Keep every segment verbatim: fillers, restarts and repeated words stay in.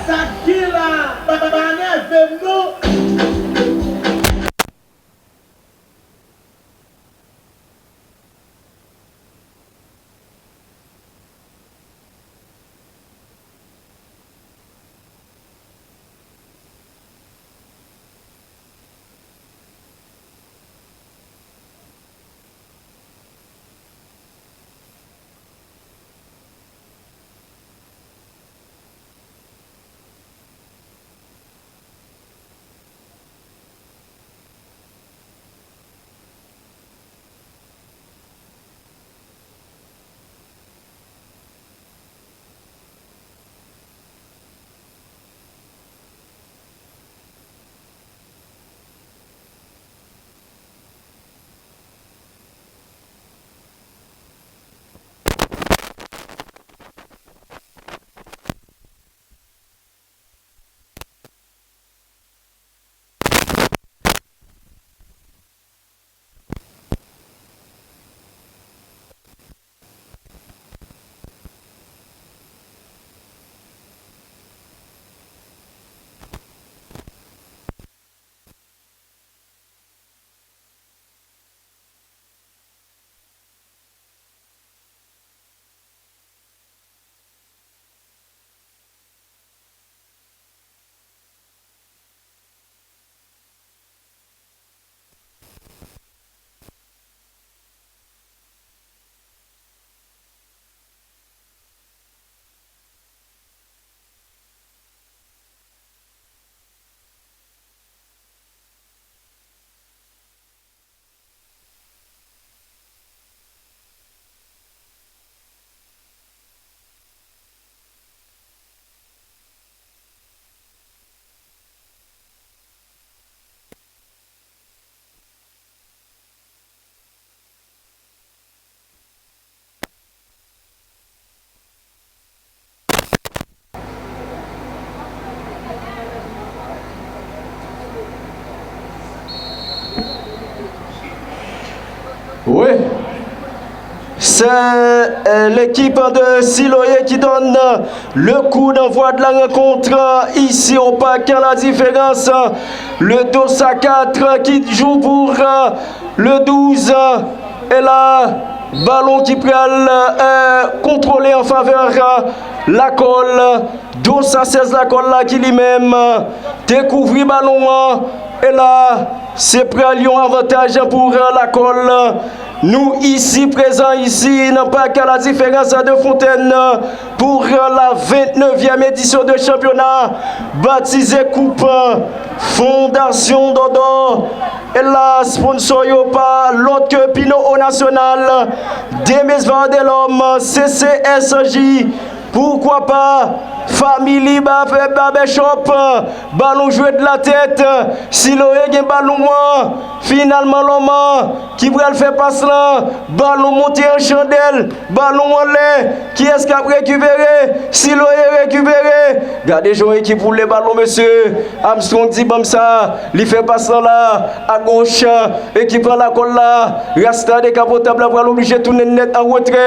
Sa k gen la, pa, pa, pa nève m non. Oui. C'est, euh, l'équipe de Siloé qui donne, euh, le coup d'envoi de la rencontre, euh, ici au Parc La Différence. Le Dossa quatre qui joue pour, euh, le douze. Et là, ballon qui pral, euh, contrôlé en faveur, euh, Lakòl. Dossa sèz Lakòl la ki li menm, euh, te kouvri ballon an. Et là, se pral yon avantaj pou, euh, Lakòl. Nou isi, prezan isi, nan Parc La Différence de Fontaine, euh, pour, euh, la vingt-neuvième édition de championnat, baptisé Coupe, euh, Fondasyon Dòdò. E la, sponsor yo pa lòt ke Pinot Eau National, Demes Var de l'Homme, C C S J, pourquoi pas, Family Barber-, Barbershop, ballon jwe de la tête, Siloé gen ballon an, finalman Lòman ki pral fè pas lan, ballon monte an chandèl, ballon anlè, kiyès k ap rekipere? Siloé rekipere. Gade jan ekip woule ballon, mesye. Armstrong di ban m sa. Li fè pas lan la, agoch. Ekip an Lakòl la. Rasta Dekapotab la pral oblije tounen nèt an retrè.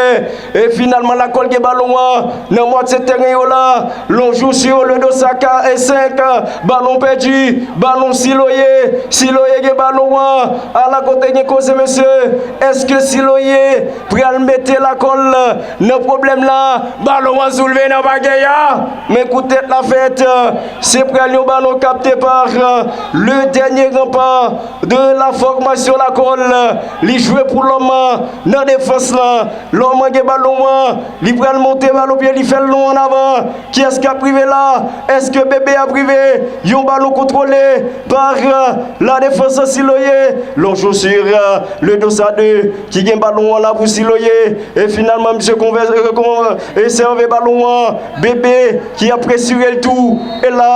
E finalman, Lakòl gen ballon an nan mwatye tèren yo la. Lonjou sou yo, le Dossa ka e senk. Ballon pèdi. Ballon Siloé. Siloé gen ballon an. Ala kote gen koze, mesye. Èske Siloé pral mete Lakòl nan pwoblèm la? Ballon an soulve nan pagay a. Men kout tèt la fèt. Se pral yon ballon kapte pa, euh, le dernier rempart de la formation Lakòl. Li jwe pou Lòman nan defans lan. Lòman gen ballon an. Li pral monte ballon pye, li fè l lon an avan. Kiyès k ap rive la? Èske Bebe ap rive? Yon balon kontwole pa, euh, la defans Siloye. Lonjou sur, euh, le dos à deux ki gen balon an la pou Siloye. E finalman, misye konvè-, euh, kon-, e sève balon an. Bebe ki ap presire l tou. E la,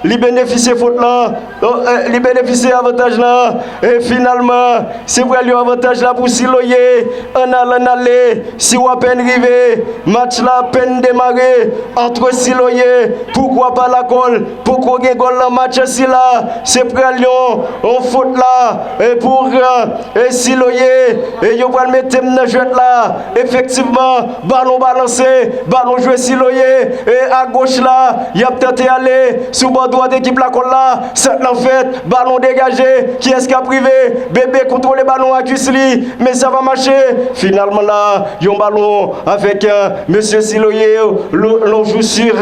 li benefisye fot lan. Oh, eh, li benefisye avantaj la. E finalman, se pral yon avantaj la pou Siloye. Ann al, ann ale. Si w apèn rive, match la apèn demare antre Siloye. Poukwa pa Lakòl? Poko gen gòl nan match sila. Se pral yon, yon fot la. E pou, eh, e Siloye, e yo pral mete m nan jwèt la. Efektivman, balon balanse, balon jwe Siloye, e agoch la, y ap tante ale sou bò dwat ekip Lakòl la. Sant lan fèt, balon degaje. Kiyès k ap rive? Bebe kontwole balon ak kwis li, men sa pa mache. Finalman la, yon balon avèk, eh, mesye Siloye, lo-, lonjou sur,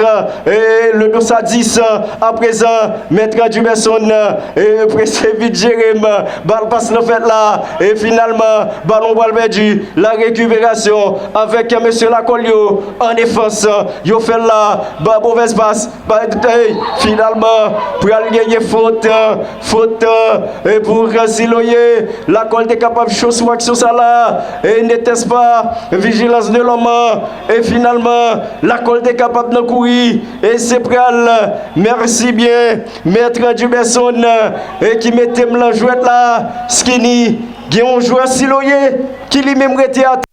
eh, le dos à dix, eh, aprezan, Mèt Duberson, eh, prese vit jere m. Bal pas nan fèt la. E finalman, balon pral pèdi. La rekiperasyon avèk mesye Lakòl yo an defans. Yo fè l la. Ba, movèz pas. Ba, hey, finalman, pral genyen fot. Fot, eh, pou Siloye. Lakòl te kapab cho sou aksyon sa la. E n'était pas vigilance de l'homme. E finalman, Lakòl te kapab nan kouri. E se pral, mèsi byen, Mèt Duberson, e ki mete m lan jwèt la. Skinny, gen yon jwè Siloye ki li menm rete atè.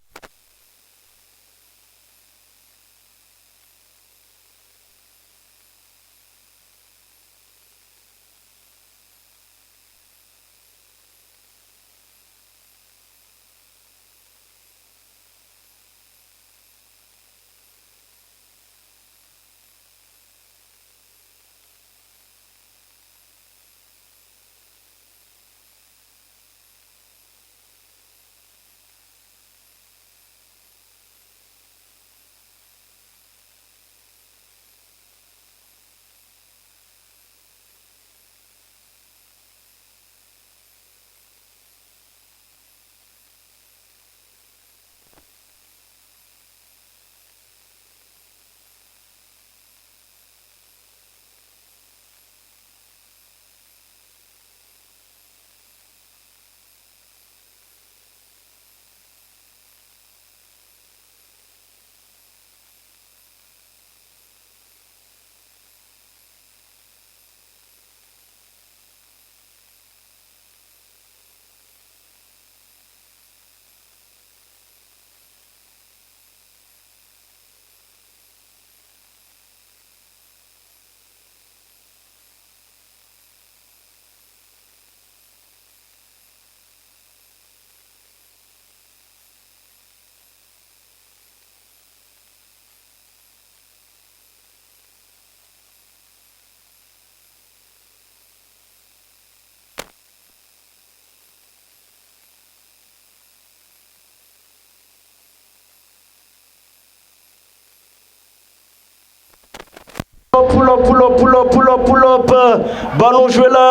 Pull up, pull up, pull up, pull up, pull up. Balon jwe la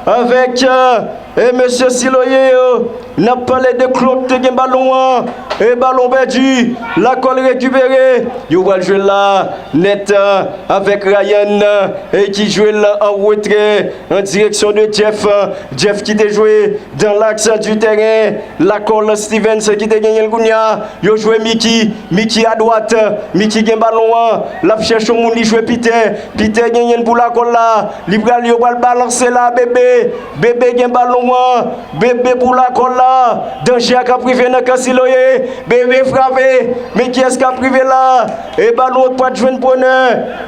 avèk, eh, e mesye Siloye yo. N ap pale de Claude te gen balon an. E balon pèdi. Lakòl rekipere. Yo pral jwe la nèt, eh, avèk Ryan, eh, e ki jwe la an retrè an direksyon de Jeff. Jeff ki te jwe dans l'axe du terrain. Lakòl Stevens ki te genyen l kounye a. Yo jwe Mickey. Mickey adwat. Mickey gen balon an. L ap chèche yon moun li jwe Peter. Peter genyen l pou Lakòl la. Li pral, yo pral balanse la, Bebe. Bebe gen balon an. Bebe pou Lakòl la. Danje a k ap rive nan kan Siloye. Bebe frape. Men kiyès k ap rive la? E balon an pa t jwenn prenè.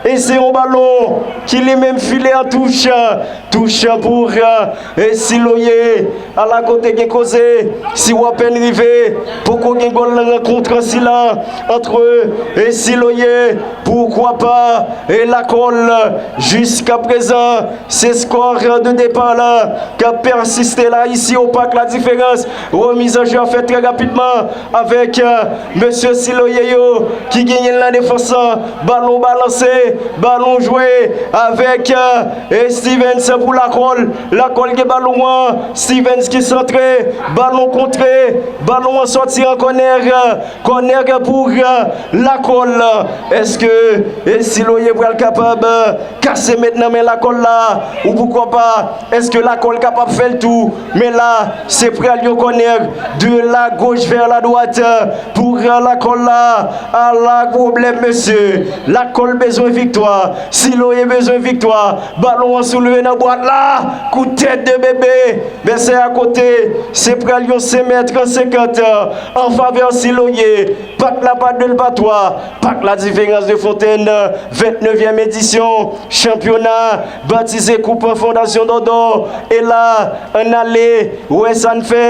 E se yon balon ki li menm file an touch. Touch pou, eh, e Siloye. Ala kote gen koze. Si w apèn rive, poko gen gòl nan rankont sila ant, eh, e Siloye. Poukwa pa, eh, Lakòl? Jiskaprezan, se skò de depa la k ap pèsiste la isi o Pak La Diferans. Remiz an jeu a fèt trè rapidman avèk, eh, mesye Siloye yo ki genyen l nan defans lan. Balon balanse, balon jwe avèk, eh, e Stevens pou Lakòl. Lakòl gen balon an. Stevens ki santre, balon kontre, balon an sòti an kònè. Kònè pou, eh, Lakòl. Èske E Siloye pral kapab kase met nan men Lakòl la, ou poukwa pa, èske Lakòl kapab fè l tou? Men la, se pral yon kònè de la gauche vers la droite pour Lakòl la. Ala pwoblèm, mesye. Lakòl bezwen viktwa. Siloye bezwen viktwa. Balon an soulve nan bwat la. Kout tèt de Bebe. Bèsè a kote. Se pral yon senk mèt senkant an favè Siloye. Pak la pa de l pa twa. Pak la diferans de Fontaine, vennnevyèm edisyon chanpyona batize Koup Fondasyon Dòdò. E la, ann ale, wè sa n fè,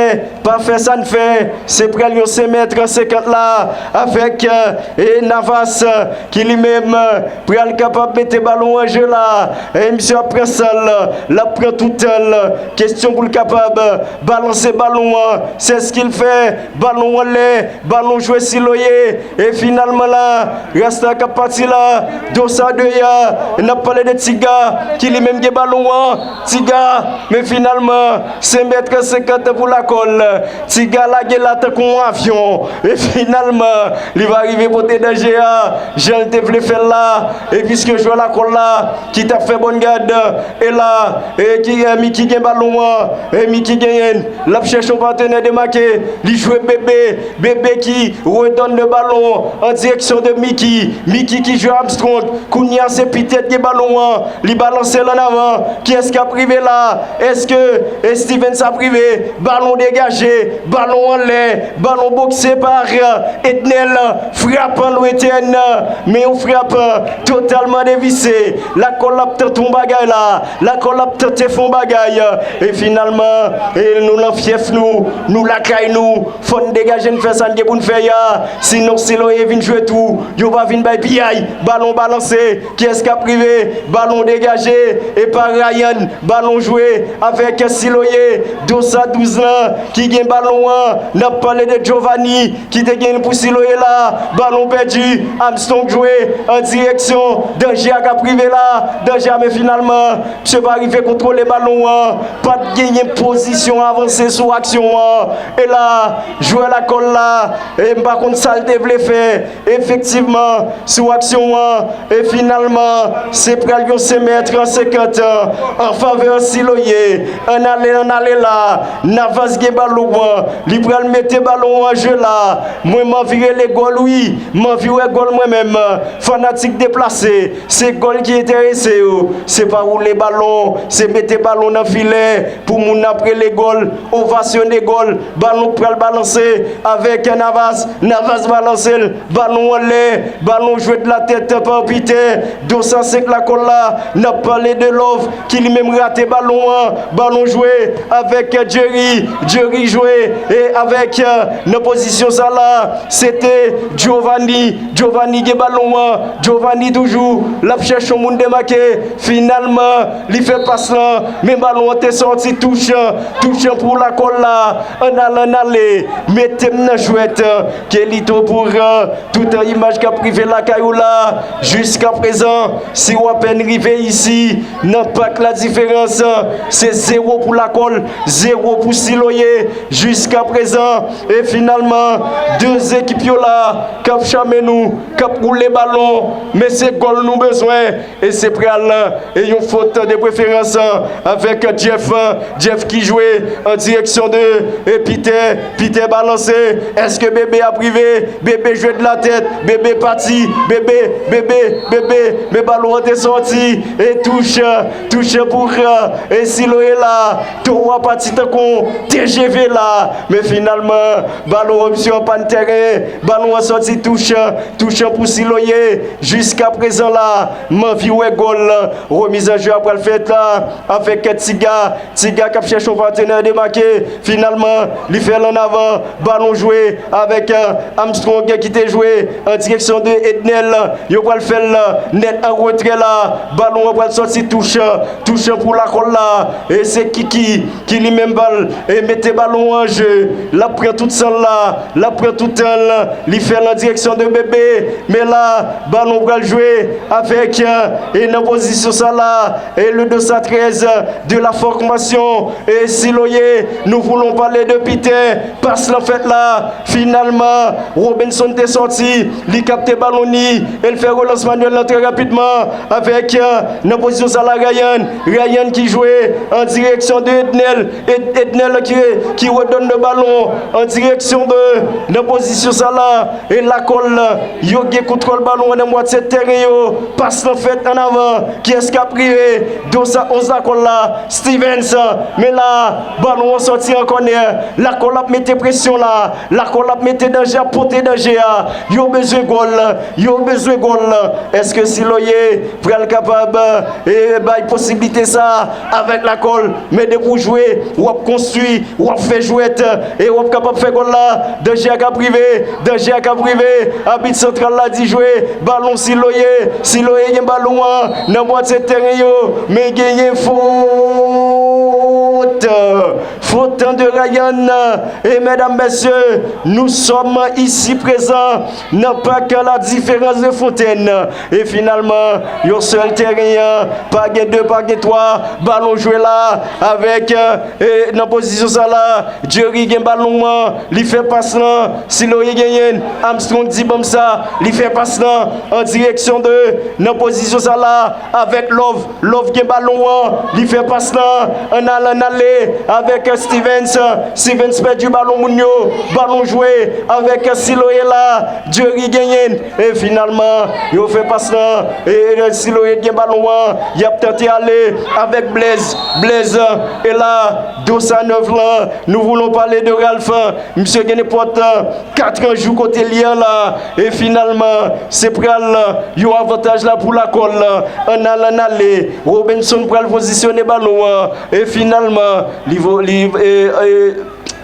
pa fè sa n fè. Se pral yon senk mèt senkant la avèk e Navas ki li menm pral kapab mete balon an je la. E misye ap pran san l, l ap pran tout tan l. Kesyon pou l kapab balanse balon an. Se ce qu'il fait. Balon anlè, balon jwe Siloye. E finalman la, Rasta k ap pati la. Dosa de ya. N ap pale de Tiga ki li menm gen balon an. Tiga, men finalman, senk mèt senkant pou Lakòl. Tiga lage la tankou yon avyon. E finalman, li va rive pote danje a. Jan l te vle fè l la. E piske jwè Lakòl la, ki t ap fè bòn gad, e la, e ki, e Miki gen balon an. E Miki genyen l. L ap chèche yon patenè demake. Li jwe Bebe. Bebe ki redonn le balon an direksyon de Miki. Miki ki jwe Armstrong. Kounye a se Pitè ki gen balon an. Li balanse l ann avan. Kiyès k ap rive la? Èske e Stevens ap rive? Balon degaje. Balon anlè. Balon bokse pa Ednel. Frap an lwetèn. Men yon frap totalman devise. Lakòl ap tante yon bagay la. Lakòl ap tante fè yon bagay. E finalman, e nou nan fyèf nou, nou lakay nou. Fò n degaje n fè sa n gen pou n fè a. Sinon, Siloye vin jwe tou. Yo va vin bay piyay. Balon balanse. Kiyès k ap rive? Balon degaje. E pa Ryan. Balon jwe avèk Siloye. Dosa douz lan ki gen balon an. N ap pale de Giovanni ki te gen pou Siloye la. Balon pèdi. Armstrong jwe an direksyon danje a k ap rive la. Danje a, men finalman, misye pa rive kontwole balon an. Pa t genyen pozisyon avanse sou aksyon an. E la, jwè Lakòl la, e m pa konn sa l te vle fè. Efektivman, sou aksyon an, e finalman, se pral yon senk mèt senkant an favè Siloye. Ann ale, ann ale la. Navas gen balon an. Li pral mete balon an an je la. Mwen, m anvi rele gòl, wi. M anvi wè gòl mwen menm. Fanatik deplase. Se gòl ki enterese yo. Se pa woule balon. Se mete balon nan filè. Pou moun ap rele gòl. Ovasyone gòl. Balon k pral balanse avèk Navas. Navas balanse l. Balon anlè. Balon jwe de la tèt pa Pitè. Dosa senk Lakòl la. N ap pale de Love ki li menm rate balon an. Balon jwe avèk Jerry. Jerry jwe e avèk, nan pozisyon sa la, se te Giovanni. Giovanni gen balon an. Giovanni toujou. L ap chèche yon moun demake. Finalman, li fè pas lan. Men balon an te sòti touch. Touch pou Lakòl la. Ann ale, ann ale. Mete m nan jwèt. Kelito pou tout imaj k ap rive lakay ou la. Jiska prezan, si w apèn rive isi, nan pak la diferans, se zewo pou Lakòl, zewo pou Siloye. Jiska prezan, e finalman, de ekip yo la, k ap chame nou, k ap woule balon, men se gòl nou bezwen. E se pral, e yon fot de preferans avèk Jeff. Jeff ki jwe an direksyon de, e Pitè. Pitè balanse. Èske Bebe ap rive? Bebe jwe de la tèt. Bebe pati. Bebe, Bebe, Bebe. Men balon an te sòti. E touch, touch pou, e Siloye la. Towo a pati tankou T G V la. Men finalman, balon an misye anpann tèren. Balon an sòti touch. Touch pou Siloye. Jiska prezan la, m anvi wè gòl. Remiz an je a pral fèt la avèk Tiga. Tiga k ap chèche yon patenè demake. Finalman, li fè l ann avan. Balon jwe avèk, e, Armstrong ki te jwe an direksyon de Ednel. Yo pral fè l nèt an retrè la. Balon an pral sòti touch. Touch pou Lakòl la. E se Kiki ki li menm pral, e mete balon an je. L ap pran tout san l la. L ap pran tout tan l. Li fè l an direksyon de Bebe. Men la, balon pral jwe avèk, e nan pozisyon sa la, e le dosa trèz de la fòmasyon, e Siloye, nous voulons parler de Pitè, pas lan fèt la, finalman, Robinson te sòti, li kapte balon ni, e l fè relans manyèl lan trè rapidman avèk, euh, nan pozisyon sa la, Ryan. Ryan ki jwe an direksyon de Ednel. Ed-, Ednel ki, ki redonn le balon an direksyon de, nan pozisyon sa la, e Lakòl, yo gen kontwòl balon an nan mwatye tèren yo. Pas lan fèt an avan. Kiyès k ap rive? Dosa onz Lakòl la, Stevens. Men la, balon an sòti an kònè. Lakòl ap mete presyon la. Lakòl ap mete danje, ap pote danje a. Yo bezwen gòl. Yo bezwen gòl. Èske Siloye pral kapab, e, bay posiblite sa avèk Lakòl? Men depi w jwe, w ap konstwi, w ap fè jwèt, e w ap kapab fè gòl la. Danje a k ap rive, danje a k ap rive. Abit santral la di jwe, balon Siloye, Siloye gen balon an nan mwatye tèren yo, men genyen fot. Fot de Ryan. E medam, mesye, nous sommes ici présents nan pak La Différence de Fontaine. E finalman, yon sèl tèren an, pa gen de, pa gen twa, balon jwe la avèk, e, nan pozisyon sa la, Jerry gen balon an, li fè pas lan, Siloye genyen l, Armstrong di ban m sa, li fè pas lan an direksyon de, nan pozisyon sa la, avèk Love, Love gen balon an, li fè pas lan, ann al, ann ale, avèk Stevens, Stevens pèdi balon moun yo, balon jwe avèk Siloye la, Jerry genyen l, e finalman, yo fè pas lan, e Siloye gen balon an, y ap tante ale avèk Blaise, Blaise, e la, Dosa nèf lan, nous voulons parler de Ralph, misye gen nenpòt, euh, katran jou kote li an la. E finalman, se pral, euh, yon avantaj la pou Lakòl, euh, ann al, ann ale. Robinson pral pozisyone balon an. E finalman, li vo-, li, e, e,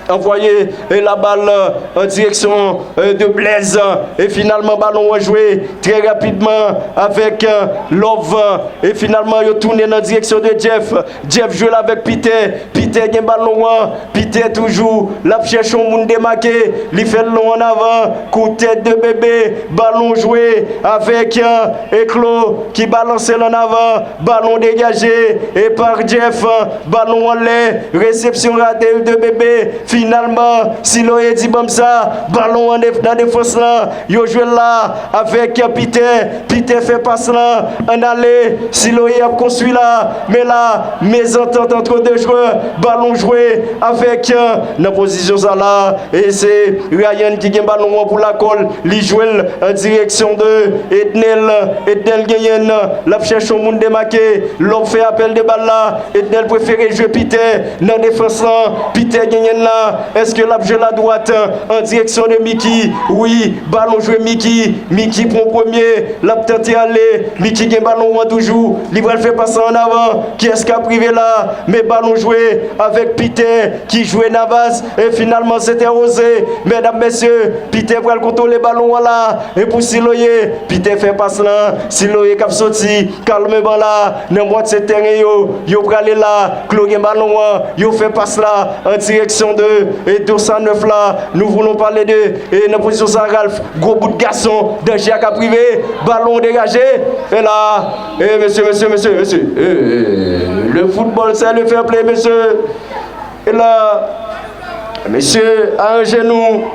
anvwaye, e, la bal, euh, an direksyon, euh, de Blaise. E finalman, balon an jwe trè rapidman avèk, euh, Love. E finalman, yo tounen nan direksyon de Jeff. Jeff jwe l avèk Peter. Peter gen balon an. Peter toujou, l ap chèche yon moun demake. Li fè l long ann avan. Kou tèt de bebe. Balon jwe avèk, euh, Eklo ki balanse l ann avan. Balon degaje. E pa Jeff. Balon anlè. Resepsyon rate de bebe. Finalman, Siloye di ban m sa. Balon an def-, nan defans lan. Yo jwe l la avèk Peter. Peter fè pas lan. Ann ale. Siloye ap konstwi la. Men la, mezantant antre de jwè. Balon jwe avèk, nan pozisyon sa la. E se Ryan ki gen balon an pou Lakòl. Li jwe l an direksyon de Ednel. Ednel genyen l. L ap chèche yon moun demake. Love fè apèl de bal la. Ednel prefere jwe Peter nan defans lan. Peter genyen l la. Èske l ap jwe l adwat an direksyon de Mickey? Wi, balon jwe Mickey. Mickey pran premye. L ap tante ale. Mickey gen balon an toujou. Li pral fè pas lan ann avan. Kiyès k ap rive la? Men balon jwe avèk Peter ki jwe Navas. E finalman, se te Jose. Medam, mesye, Peter pral kontwole balon an la. E pou Siloye, Peter fè pas lan. Siloye k ap soti. Kalmeman la, nan mwatye tèren yo, yo prale la, Klo gen balon an, yo fè pas la, an direksyon de, e, Dosa nèf la, nous voulons parler de, e, nan pozisyon sa, Ralph, gwo bout gason, danje a k ap rive, balon degaje, e la, e, mesye, mesye, mesye, mesye, e, e, le football, c'est le fair play, mesye. E la, mesye, aranje nou.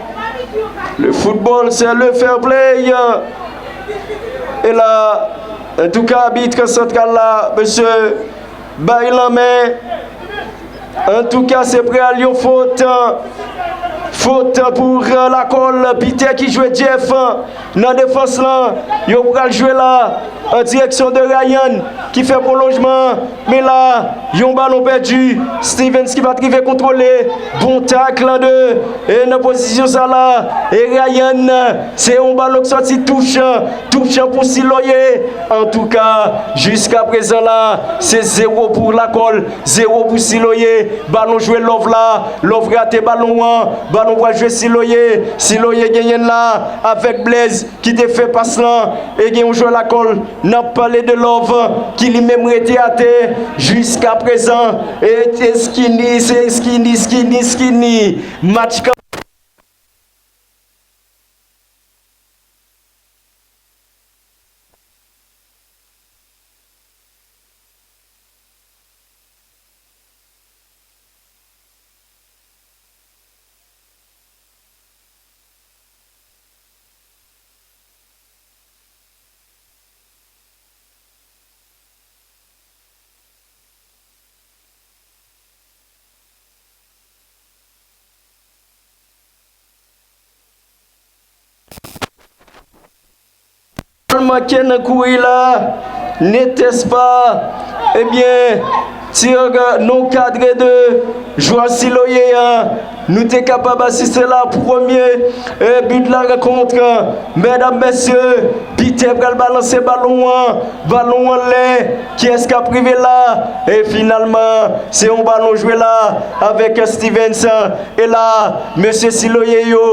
Le football, c'est le fair play. E la, antouka, abit santral la, mesye, bay lanmen. Antouka, se pral yon fot. Fot pou Lakòl. Peter ki jwe Jeff nan defans lan. Yo pral jwe la an direksyon de Ryan ki fè pwolonjman. Men la, yon balon pèdi. Stevens ki pa t rive kontwole. Bon tak lan de. E nan pozisyon sa la. E Ryan, se yon balon ki sòti touch. Touch pou Siloye. Antouka, jiska prezan la, se zewo pou Lakòl, zewo pou Siloye. Balon jwe Love la. Love rate balon an. Balon pral jwe Siloye. Siloye genyen l la avèk Blaise ki te fè pas lan. E gen yon jwè Lakòl, n ap pale de Love, ki li menm rete atè jiska prezan. E, e Skinny, se Skinny, Skinny, Skinny. Match kanpe. Manke nan kouri la, n'était-ce pas, ebyen, tir non kadre de jwè Siloye an, nou te kapab asiste la premye e, but la rankont. Medam, mesye, Peter pral balanse balon an, balon anlè, kiyès k ap rive la? E finalman, se yon balon jwe la avèk Stevens. E la, mesye Siloye yo,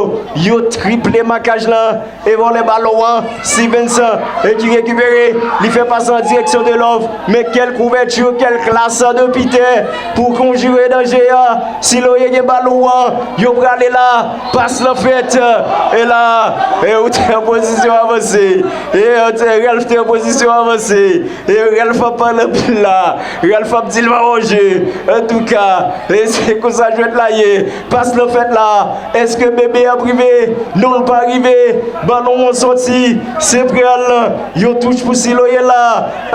yo triple makaj lan. E vòlè balon an, Stevens, e ki rekipere, li fè pas an direksyon de Love. Men kèl kouvèti, kèl klas de Peter pou konjire danje a. Siloye gen balon an, yo prale la, pas lan fèt. E la, e ou te an pozisyon avanse. E ou te, Ralph te an pozisyon avanse. E Ralph ap pale anpil la. Ralph ap di l pa wonje. Antouka, e se konsa jwèt la ye. Pas lan fèt la. Èske Bebe ap rive? Non, l pa rive. Balon an sòti. Se pral yon touch pou Siloye la.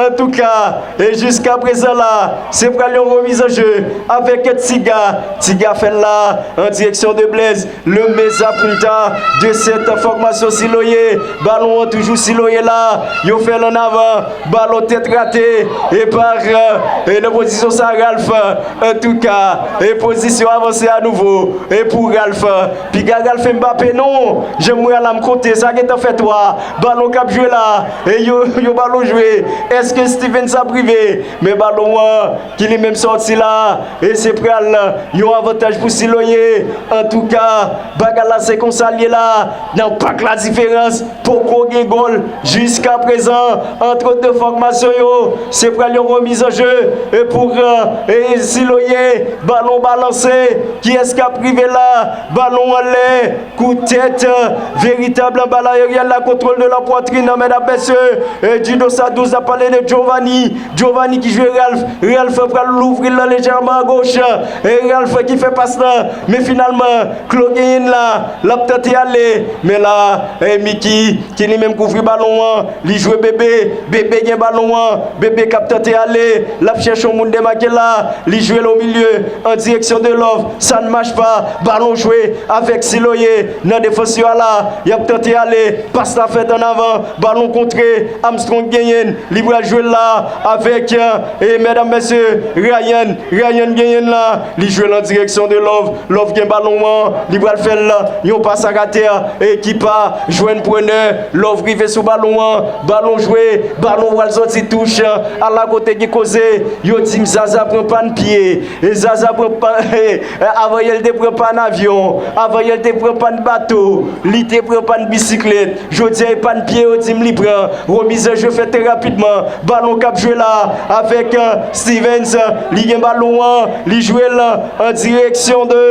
Antouka, e jiska prezan la, se pral yon remiz an je avèk Tiga. Tiga fè l la an direksyon de Blaise. Le meza punta de cette formation Siloye. Balon an toujou Siloye la. Yo fè l an avan. Balon tèt rate. E pa, e nan pozisyon sa, Ralph. Antouka, e pozisyon avanse a nouvo. E pou Ralph. Piga Ralph Mbappé, non. Jan m wè a la, m konte. Sa gentan fè twa. Balon k ap jwe la. E yo, yo balon jwe. Èske Stevens ap rive? Men balon an ki li menm sòti la. E se pral yon avantaj pou Siloye. Antouka, bagay la se konsa l ye la. Nan pak la diferans, poko gen gòl jiska prezan ant de fòmasyon yo. Se pral yon remiz an je e pou e Siloye. Balon balanse. Kiyès k ap rive la? Balon anlè. Kout tèt, veritab anba layeryèl la, kontwòl de la pwatrin, medam, mesye, e, Dido sa douz, n ap pale de Giovanni, Giovanni ki jwe Ralph, Ralph pral louvri l lan lejèman agoch, e Ralph ki fè pas lan, men finalman, Klo genyen l la, l ap tante ale, men la, e, Mickey, ki li menm kouvri balon an, li jwe Bebe, Bebe gen balon an, Bebe k ap tante ale, l ap chèche yon moun demake la, li jwe l o milye, an direksyon de Love, sa n mach pa, balon jwe avèk Siloye nan defans yo a la, y ap tante ale, pas la fèt an avan, balon kontre, Armstrong genyen l, li pral jwe l la avèk, e, medam, mesye, Ryan, Ryan genyen l la, li jwe l an direksyon de Love, Love gen balon an, li pral fè l yon pas ak atè, e ki pa jwenn prenè, Love rive sou balon an, balon jwe, balon pral sòti touch, ala kote gen koze, yo di m Zaza pran pàn pye, e Zaza pran pàn, avan yè l te pran pàn avyon, avan yè l te pran pàn bato, li te pran pàn bisiklèt, jodi a e pàn pye yo di m li pran, remiz an je fèt trè rapidman, balon k ap jwe la, avèk, e, Stevens, li gen balon an, li jwe l an direksyon de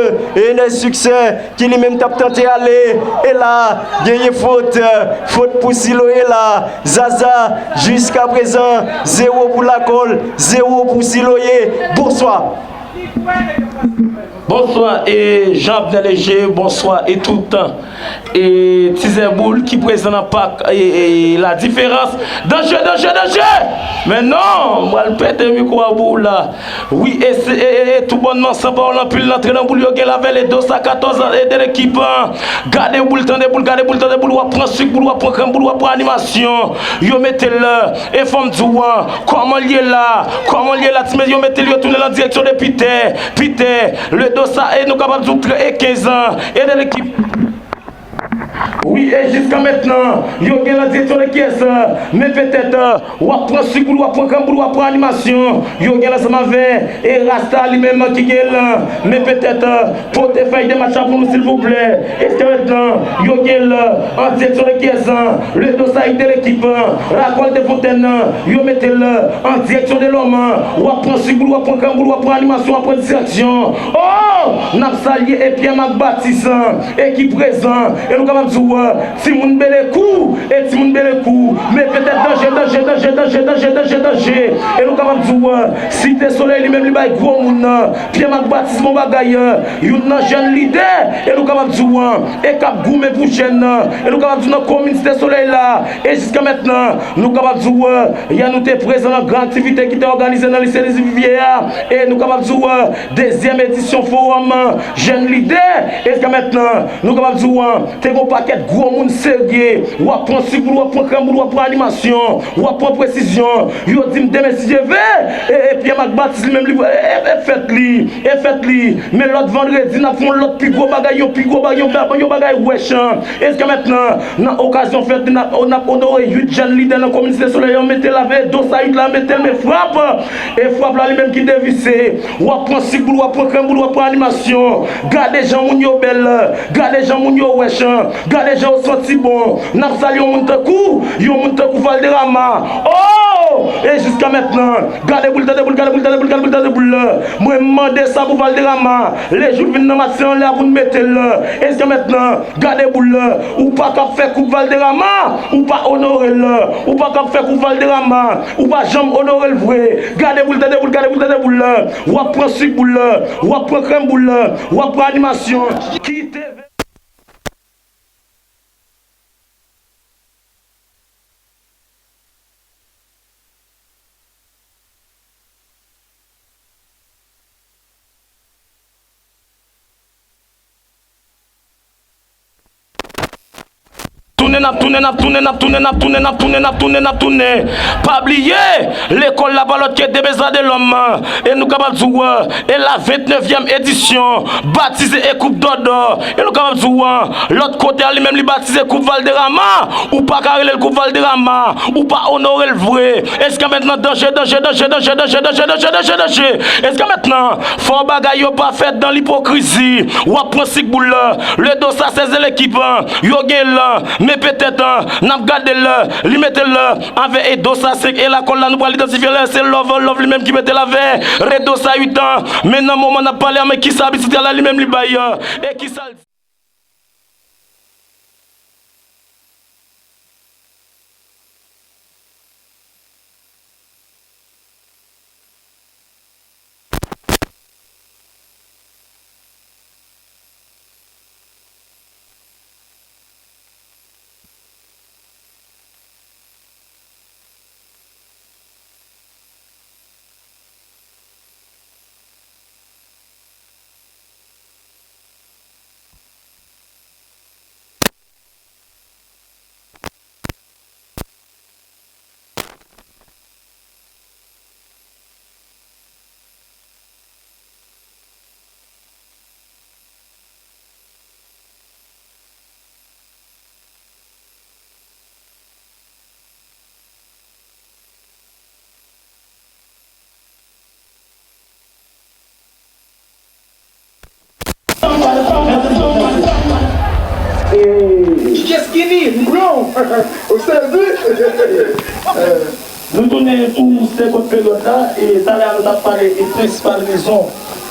Enes Succès, ki li menm t ap tante ale, e la, genyen fot, fot pou Siloye la, Zaza, jiska prezan, zewo pou Lakòl, zewo pou Siloye, bonswa. Bonswa, e Jean Abner Léger, bonswa, e tout, e Tizè Boul ki prezan nan pak, e, e, la diferans, danje, danje, danje, men non, m pral pete mikwo a pou ou la. Wi, e, e, e, e toubònman, san pawòl anpil, l antre nan boul, yo gen l avè l, e Dosa katòz, e de lekip, gade boul, tande boul, gade boul, tande boul, w ap pran sik, boul, w ap pran krèm, boul, w ap pran animasyon, yo mete l, e fò m di w, kòman l ye la, kòman l ye la, ti mesye, yo mete l, yo tounen l an direksyon de Pitè, Pitè, le Dosa, e nou kapab di w, e kenz an, e de lekip. Wi, e jiska mentnan, yo gen l an direksyon de kiyès, men petèt, w ap pran sik boul, w ap pran krèm boul, w ap pran animasyon, yo gen l ansanm avè, e Rasta li menm ki gen l, men petèt, pote fèy de match la pou nou, silvouplè, e jiska mentnan, yo gen l an direksyon de kiyès, le Dosa de lekip, Lakòl de Fontèn, yo mete l an direksyon de Lòm, w ap pran sik boul, w ap pran krèm boul, w ap pran animasyon, w ap pran distraksyon, oh, n ap salye e Pierre Marc Baptiste, e ki prezan, e nou kapab di w, timoun Belekou, e timoun Belekou, men petèt danje, danje, Danje, danje, danje, danje, danje. E nou kapab di w, Site Solèy li menm li bay gwo moun nan. Pyè Mak Batis bon bagay, youn nan jèn lidè. E nou kapab di w, e k ap goumen pou jèn nan. E nou kapab di w nan komin Site Solèy la. E jiska mentnan, nou kapab di w, yè nou te prezan nan gran aktivite ki te òganize nan lise Lise Vivye a. E nou kapab di w, dezyèm edisyon fowòm jèn lidè. E jiska mentnan, nou kapab di w, te gon pakèt gwo moun serye. W ap pran sik boul, w ap pran krèm boul, w ap pran animasyon, w ap pran presizyon. Yo di m demen si Dye vle, e, e Pyè Mak Batis li menm li, e, e, e fèt li, e fèt li. Men lòt vandredi, n ap fè yon lòt pi gwo bagay, yon pi gwo bagay, yon ba-, yon bagay wèch. E jiska mentnan, nan okazyon fèt li, n ap, n ap onore uit jèn lidè nan komin Site Solèy an, mete l avè do sa uit la, mete l, men frap. E frap la li menm ki devise. W ap pran sik boul, w ap pran krèm boul, w ap pran animasyon. Gade jan moun yo bèl, gade jan moun yo wèch, gade jan yo santi bon. N ap salye yon moun tankou, yon moun tankou Valderrama. Oh! E jiska mentnan, gade boul, tande boul, gade boul, tande boul, gade boul, tande boul. Mwen mande sa pou Valderrama. Lejou l vin nan match se anlè a pou n mete l. E jiska mentnan, gade boul la. Ou pa kab fè koup Valderrama, ou pa onore l. Ou pa kab fè koup Valderrama, ou pa janm onore l vre. Gade boul, tande boul, gade boul, tande boul la. W ap pran sik boul la, w ap pran krèm boul la, w ap pran animasyon. Kite Tounen, n ap tounen, n ap tounen, n ap tounen, n ap tounen, n ap tounen, n ap tounen, n ap tounen, n ap tounen. Pa bliye, lekòl la pa lòt ke Debeza Delòm. E nou kapab di w, e la vennevnyèm edisyon, batize e koup Dòdò. E nou kapab di w, lòt kote a li menm li batize koup Valderrama. Ou pa ka rele l koup Valderrama. Ou pa onore l vre. Eske mentnan danje, danje, danje, danje. Eske mentnan fò bagay yo pa fèt dan lipokrizi. W ap pran sik boul la. Le dos à ses équipes, yo gen l, men petèt, n ap gade l, li mete l avè e dos à cinq, e lakòl la nou pral idantifye l, se Love, Love li menm ki mete l avè re dos à huit an, men nan moman n ap pale a, men kisa abitid la li menm li bay, e kisa l di? Kiyès ki ni? M blon. Ou sezi? Nou tounen pou segonn peryòd la, e talè a nou t ap pale de prensipal rezon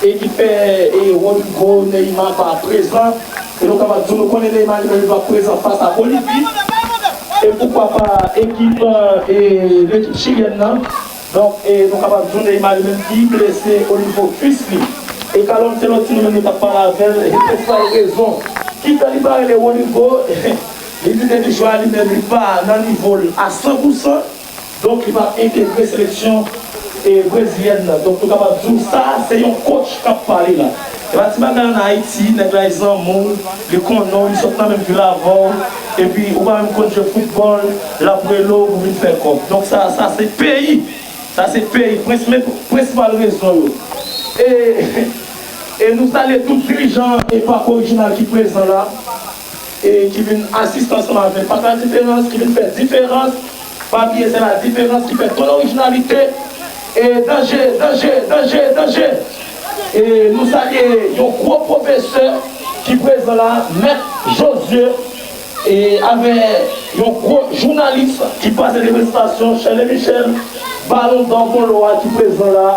e ki fè e Rodrigo Neymar pa prezan. E nou kapab di w, nou konnen Neymar li menm li pa prezan fas a Bolivi. E poukwa pa ekip, e, lekip chilyèn nan. Donk, e, nou kapab di w Neymar li menm ki blese o nivo kwis li. E Carlo Ancelotti nou menm nou t ap pale avè l, e prensipal rezon ki fè li pa rele Rodrigo, li di depi jwè a li menm li pa nan nivo l a san pou san. Donk, li p ap entegre seleksyon, e, brezilyèn nan. Donk, nou kapab di w sa, se yon coach k ap pale la. E pa ti bagay ann Ayiti, nèg la e zanmi w, li konnen w, li sot nan menm vil avè w, epi ou pa menm konn jwe foutbòl, l ap rele w pou vin fè kòb. Donk, sa, sa se peyi. Sa se peyi. Prens-, men prensipal rezon yo. E, e nou salye tout dirijan e Pak Orijinal ki prezan la. E ki vin asiste ansanm avèk Pak Ladiferans, ki vin fè diferans. Pa bliye, se ladiferans ki fè ton orijinalite. E danje, danje, danje, danje. E nou salye yon gwo pwofesè ki prezan la, Mèt Josué, e avè yon gwo jounalis ki pase de prestasyon, Shirley Michel, Balon dò Konlo a ki prezan la,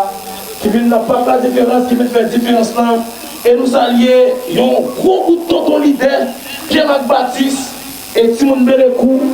ki vin nan Pak Ladiferans, ki vin fè diferans lan. E nou salye yon gwo bout tonton lidè, Pyè Mak Batis, e timoun Belekou,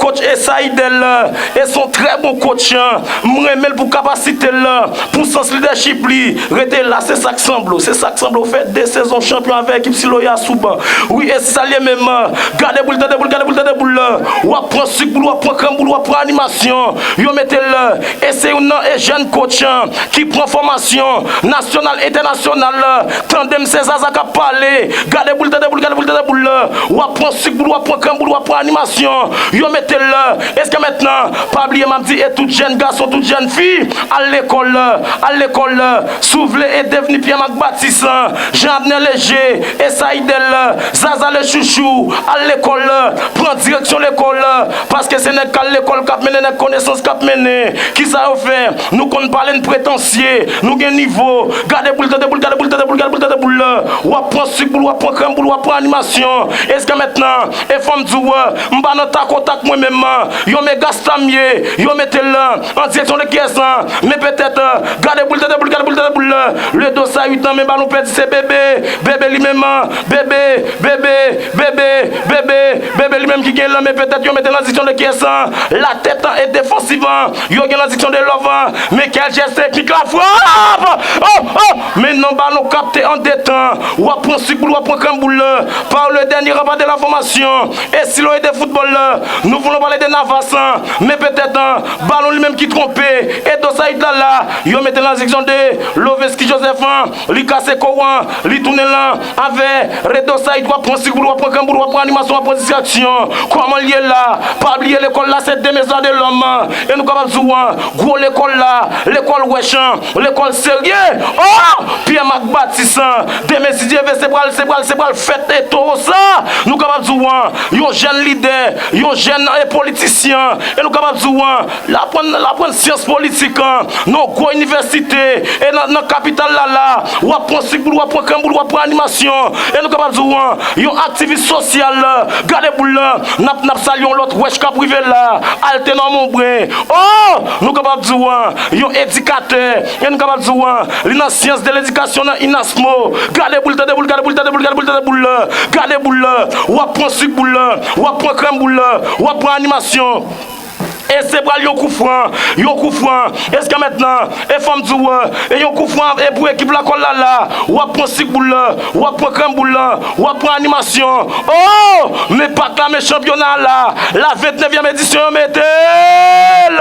coach Esa Idel, e se yon trè bon coach. M renmen l pou kapasite l, pou sans lidèchip li. Rete la, se sa k sanble w. Se sa k sanble w fè de sezon chanpyon avèk ekip Siloye a sou ban. Wi, e se sa l ye menm. Gade boul, tande boul, gade boul, tande boul. W ap pran sik boul, w ap pran krèm boul, w ap pran animasyon. Yo mete l. E se youn nan e jèn coach ki pran fòmasyon nasyonal, entènasyonal. Tande m, se Zaza k ap pale. Gade boul, tande boul, gade boul, tande boul. W ap pran sik boul, w ap pran krèm boul, w ap pran animasyon. Yo mete l. Eske mentnan, pa bliye m ap di, e tout jèn gason, tout jèn fi, al lekòl, al lekòl. Si w vle e devni Pyè Mak Batis, Jan Abnè Leje, Esa Idel, Zaza le chouchou, al lekòl, pran direksyon lekòl, paske se nèg k al lekòl k ap mennen, nèg konesans k ap mennen. Kisa yo fè? Nou konn pale, n pretansye, nou gen nivo. Gade boul, tande boul, gade boul, tande boul, gade boul, tande boul. W ap pran sik boul, w ap pran krèm boul, w ap pran animasyon. Eske mentnan, e fò m di w, m pa nan takotak mwen menm. Yon mega star m ye, yo mete l an direksyon de kiyès? Men petèt, gade boul, tande boul, gade boul, tande boul. Le dos a uit nan men balon pèdi, se Bebe. Bebe li menm, Bebe, Bebe, Bebe, Bebe, Bebe li menm ki gen l, men petèt yo mete l an direksyon de kiyès? La tèt e defansiv, yo gen l an direksyon de Love. Men kèl jès teknik, la frap! Oh, oh! Men nan balon kapte an de tan. W ap pran sik boul, w ap pran krèm boul. Par le dernier rempart de la formation. E Siloye de foutbòl, nou voulons parler de Navas. Men petèt, balon li menm ki twonpe. E dos a uit la la. Yo mete l an direksyon de Lovenski Joseph. Li kase kou an, li tounen lan avè Redo Said, w ap pran sik boul, w ap pran krèm boul, w ap pran animasyon, w ap pran distraksyon. Kòman l ye la? Pa bliye lekòl la se Demen Zwa de Lòm. E nou kapab di w, gwo lekòl la, lekòl wèch, lekòl serye. Oh! Pyè Mak Batis, demen si Dye vle, se pral, se pral, se pral fèt e towo sa. Nou kapab di w, yon jèn lidè, yon jèn e politisyen. E nou kapab di w, l aprann, l aprann syans politik, nan yon gwo inivèsite, e nan, nan kapital la la, w ap pran sik boul, w ap pran krèm boul, w ap pran animasyon. E nou kapab di w, yon aktivis sosyal, gade boul la, n ap, n ap salye yon lòt wèch k ap rive la, Altenor Monbrun. Oh! Nou kapab di w, yon edikatè, e nou kapab di w, li nan syans de ledikasyon nan INASMO. Gade boul, tande boul, gade boul, tande boul, gade boul, tande boul la. Gade boul la, w ap pran sik boul la, w ap pran krèm boul la, w ap pran animasyon. E se pral yon kou fran, yon kou fran. Eske mentnan, e fò m di w, e yon kou fran e pou ekip lakòl la la. W ap pran sik boul la, w ap pran krèm boul la, w ap pran animasyon. Oh! Men pak la, men chanpyona la. La vennevyenm edisyon yo mete l.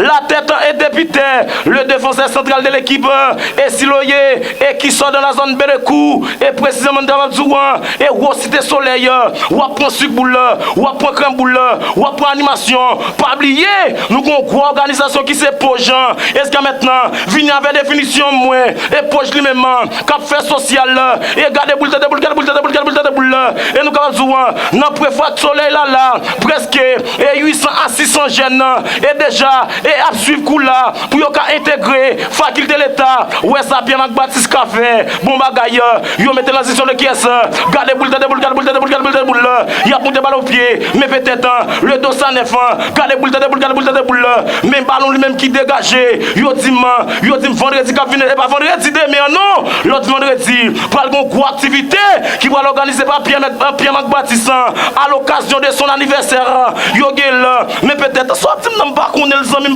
La tèt e depitè, le défenseur central de l'équipe, e Siloye, e ki sò dan la zòn Belekou, e presizèman n ta va di w, e wo Site Solèy, w ap pran sik boul la, w ap pran krèm boul la, w ap pran animasyon. Pa bliye, nou gon gwo òganizasyon ki se Poj. Eske mentnan, vini avè definisyon mwen, e Poj li menm, k ap fè sosyal la, e gade boul, tande boul, gade boul, tande boul, gade boul, tande boul la. E nou kapab di w, nan prefwa Solèy la la, prèske, e uit san a sis san jèn, e deja, e ap swiv kou la, pou yo ka entegre fakilte Leta. Ou wè sa Pyè Mak Batis ka fè? Bon bagay, yo mete nan zizon de kiyès? Gade boul, tande boul, gade boul, tande boul, gade boul, tande boul la. Y ap moute bal o pye, men petèt, le dos a nèf, gade boul, tande boul, gade boul, tande boul la. Men balon li menm ki degaje. Yo di m, yo di m vandredi k ap vini, e pa vandredi demen an non. Lòt vandredi, pral gon gwo aktivite ki pral òganize pa Pyè Mak, Pyè Mak Batis, a lokazyon de son anivèsè. Yo gen l, men petèt, sa w ap di m nan m pa konnen l, zanmi m.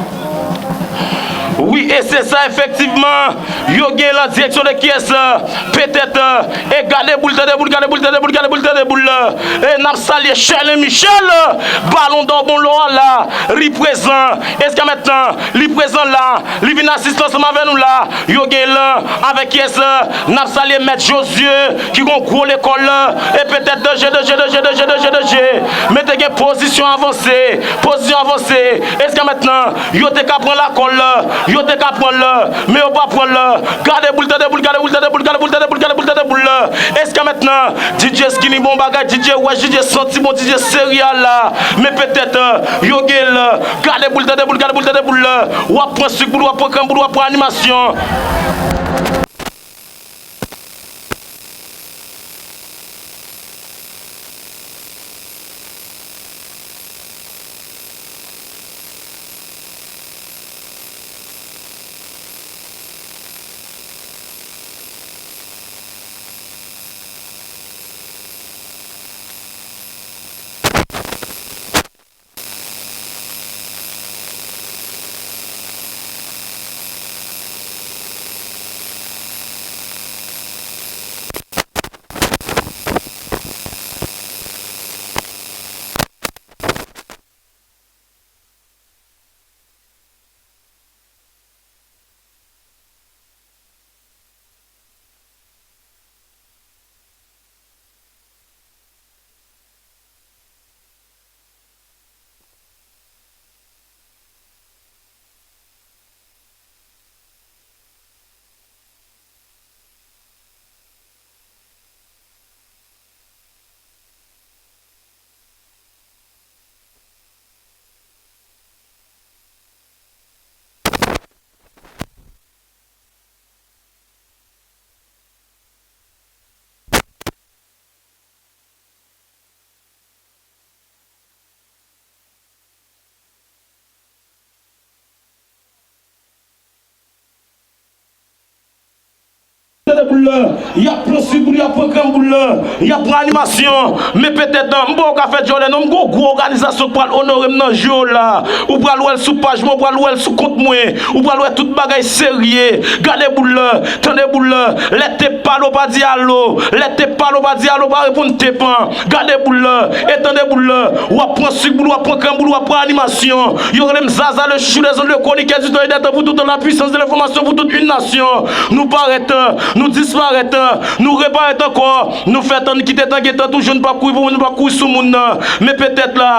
E se sa efektivman, yo gen lan direksyon de kiyès? Petèt, e gade boul, tande boul, gade boul, tande boul, gade boul, tande boul. E n ap salye Sherlin Michel, Balon dò bon lò a la, li prezan. Eske mentnan, li prezan la, li vin asiste ansanm avè nou la. Yo gen lan avèk kiyès? N ap salye Mèt Jozye, ki gon gwo lekòl, e petèt danje, danje, danje, danje, danje, danje. Men te gen pozisyon avanse, pozisyon avanse. Eske mentnan, yo te ka pran lakòl, yo te ka pran l, men yo pa pran l. Gade boul, tande boul, gade boul, tande boul, gade boul, tande boul, gade boul, tande boul. Eske mentnan, D J Skinny bon bagay, D J Wèch, D J Santi bon, D J Seri a la. Men petèt, yo gen l. Gade boul, tande boul, gade boul, tande boul. W ap pran sik boul, w ap pran krenm boul, w ap pran animasyon. Tande boul la, y ap pran sik boul, y ap pran krenm boul la, y ap pran animasyon. Men petèt, m poko ka fè djòlè non, m gon gwo òganizasyon k pral onore m nan jou yo la. Ou pral wè l sou paj mwen, ou pral wè l sou kont mwen, ou pral wè tout bagay serye. Gade boul la, tande boul la. Lè tep pale w pa di alo, lè tep pale w pa di alo, pa reponn tep an. Gade boul la, e tande boul la. W ap pran sik boul, w ap pran krenm boul, w ap pran animasyon. Yo rele m Zaza, le chouchou des ondes, le chroniqueur du temps et des temps, pour tout temps, la puissance de l'information pour toute une nation. Nou parèt, nou disparèt, nou reparèt ankò. Nou fè tan, n kite tan, gen tan toujou, nou p ap kouri pou moun, nou p ap kouri sou moun nan. Men petèt la,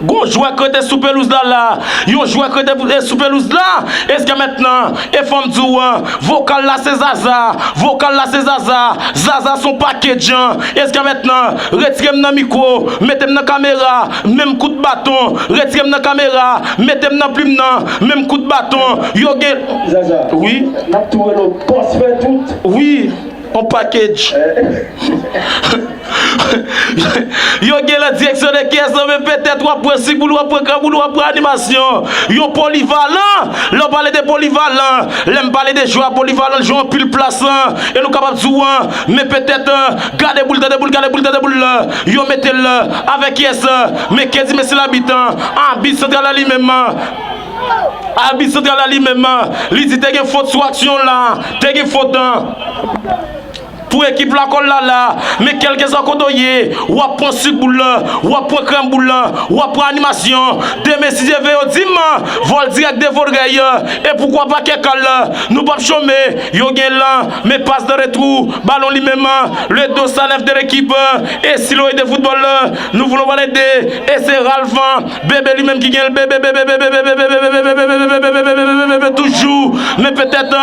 gon jwè k rete sou pelouz la la. Yon jwè k rete sou pelouz la. Eske mentnan, e fò m di w, vokal la se Zaza. Vokal la se Zaza. Zaza se yon package. Eske mentnan, retire m nan mikwo, mete m nan kamera, menm kout baton. Retire m nan kamera, mete m nan plim nan, menm kout baton. Yo gen Zaza, wi, n ap tou rele w bòs fè tout. Wi, on package. Yo gen lan direksyon de kiyès nan, men petèt w ap pran sik boul, w ap pran krenm boul, w ap pran animasyon. Yon polivalan. Lè w pale de polivalan, lè m pale de jwè a, polivalan jwe anpil plas, e nou kapab di w, men petèt, gade boul, tande boul, gade boul, tande boul la. Yo mete l avèk kiyès? Men Kedi, men se labit an. Abit santral la li menm. Abit santral la li menm, li di te gen fot sou aksyon la, te gen fot, pou ekip lakòl la la. Men kèlkeswa kote w ye, w ap pran sik boul la, w ap pran krenm boul la, w ap pran animasyon. Demen, si Dye ve, yo di m, vòl dirèk de Vodrèy, e poukwa pa Kèkal, nou p ap chome. Yo gen lan, men pas dan retou, balon li menm, le dos à neuf de l'équipe, e si lo e de foutbòl, nou vle pale de, e se Ralph, Bebe li menm ki gen l, bebe, bebe, bebe, bebe, bebe, bebe, bebe, bebe, bebe, bebe, bebe, toujou. Men petèt,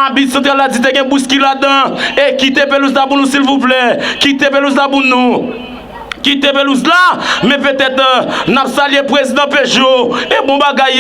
abit santral la di te gen bouskilad, e kite pelouz la pou nou, silvouplè. Kite pelouz la pou nou. Kite pelouz la. Men petèt, n ap salye prezidan Pejo. E bon bagay,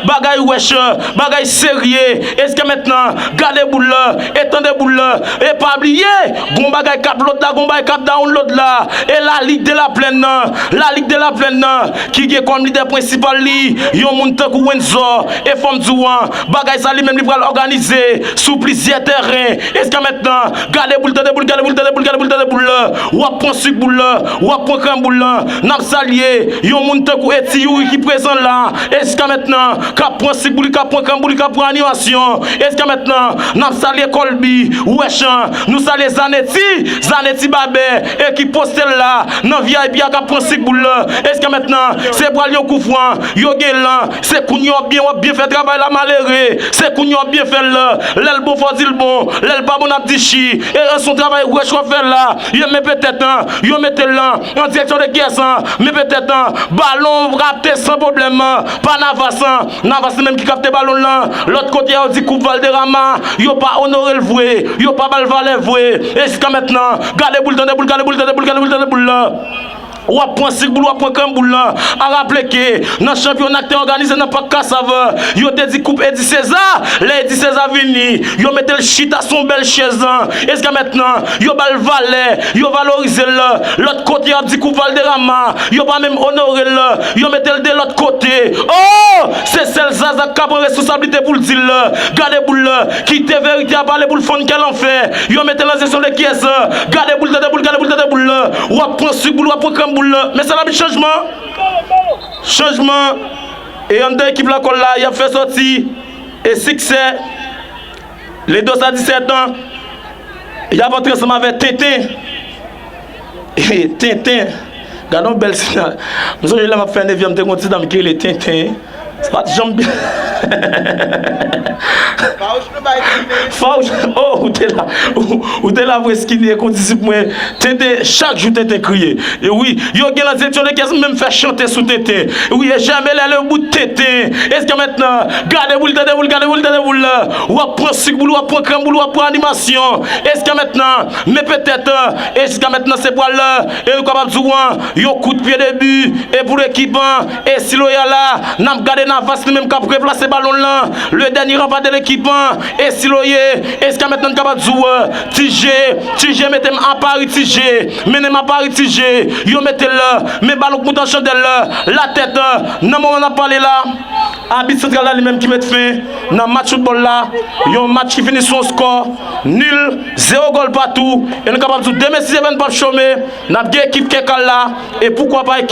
bagay wèch, bagay serye. Eske mentnan, gade boul la, e tande boul la. E pa bliye, gon bagay k ap load la, gon bagay k ap download la. E la Ligue de la Plaine nan, la Ligue de la Plaine nan, ki gen kòm lidè prensipal li yon moun tankou Wenzor. E fò m di w, bagay sa li menm li pral òganize sou plizyè tèren. Eske mentnan, gade boul, tande boul, gade boul, tande boul, gade boul, tande boul la. W ap pran sik boul la, w ap pran krèm boul lan. N ap salye yon moun tankou Eti Youri ki prezan la. E jiska mentnan, k ap pran sik boul li, k ap pran krèm boul li, k ap pran animasyon. E jiska mentnan, n ap salye Colby, Wèchan. Nou salye Zaneti, Zaneti Babè, e ki poste l la nan V I P a k ap pran sik boul la. E jiska mentnan, se pral yon kou fran, yo gen lan. Se kounye a w ap byen, w ap byen fè travay la, malere. Se kounye a w ap byen fè l la. Lè l bon, fò w di l bon. Lè l pa bon, n ap di chi. E, e se yon travay wèch w ap fè la. Yo, men petèt, an, yo mete l lan an direksyon de kiyès, an. Men petèt, an, balon kapte san pwoblèm, an, pa Navas, an. Navas li menm ki kapte balon lan. Lòt kote a, yo di koup Valderrama. Yo pa onore l vre. Yo pa ba l valè vre. E jiska mentnan, gade boul, tande boul, gade boul, tande boul, gade boul, tande boul la. W ap pran sik boul, w ap pran krèm boul lan. A raple ke nan chanpyona ki te òganize nan Pak Kasav, yo te di koup Edi Seza. Lè Edi Seza vini, yo mete l chita sou yon bèl chèz. E jiska mentnan, yo ba l valè, yo valorize l. Lòt kote, y ap di koup Valderrama, yo pa menm onore l. Yo mete l de lòt kote. Oh! Se sèl Zaza k ka pran responsablite pou l di l. Gade boul la, kite verite a pale pou l fann kè lanfè. Yo mete l an jesyon de kiyès? Gade boul, tande boul, gade boul, tande boul la. W ap pran sik boul, w ap pran krèm boul la. Men sa n ap di chanjman. Chanjman. E anndan ekip lakòl la, y ap fè sòti. E siksè. Ledosa disèt an. Y ap antre ansanm avèk Tenten. Tenten. Gade yon bèl sina. M sonje lè m ap fè nevyèm, te gon ti dam ki rele Tenten. Sa pa t janm byen. Fawch, oh, ou te la. Ou, ou te la vre, Skinny, e kondisip mwen. Tenten, chak jou Tenten kriye. E wi, yo gen lan direksyon de kiyès, m menm fè chante sou Tenten. Wi, e jèmen lè le bout Tenten. E jiska mentnan, gade boul, tande boul, gade boul, tande boul la. W ap pran sik boul, w ap pran krèm boul, w ap pran animasyon. E jiska mentnan, men petèt, e jiska mentnan, se pral la. E nou kapab di w, an, yon kout pye debi. E pou lekip, an, Esi Loyal la, n ap gade Navas li menm k ap replase balon lan. Le dènye ranpa de lekip, an, Esi Loye. E jiska mentnan, n kapab di w, Ti Je, Ti Je mete m a Pari, Ti Je. Mennen m a Pari, Ti Je. Yo mete l la. Men balon k moute an chandèl la. Latèt, an, nan moman n ap pale la. Abit Santral la li menm ki met fen nan match foutbòl la. Yon match ki fini sou yon skò nil, zewo gòl patou. E nou kapab di w demen si Seven p ap chome, n ap gen ekip Kèkal la. E poukwa pa ekip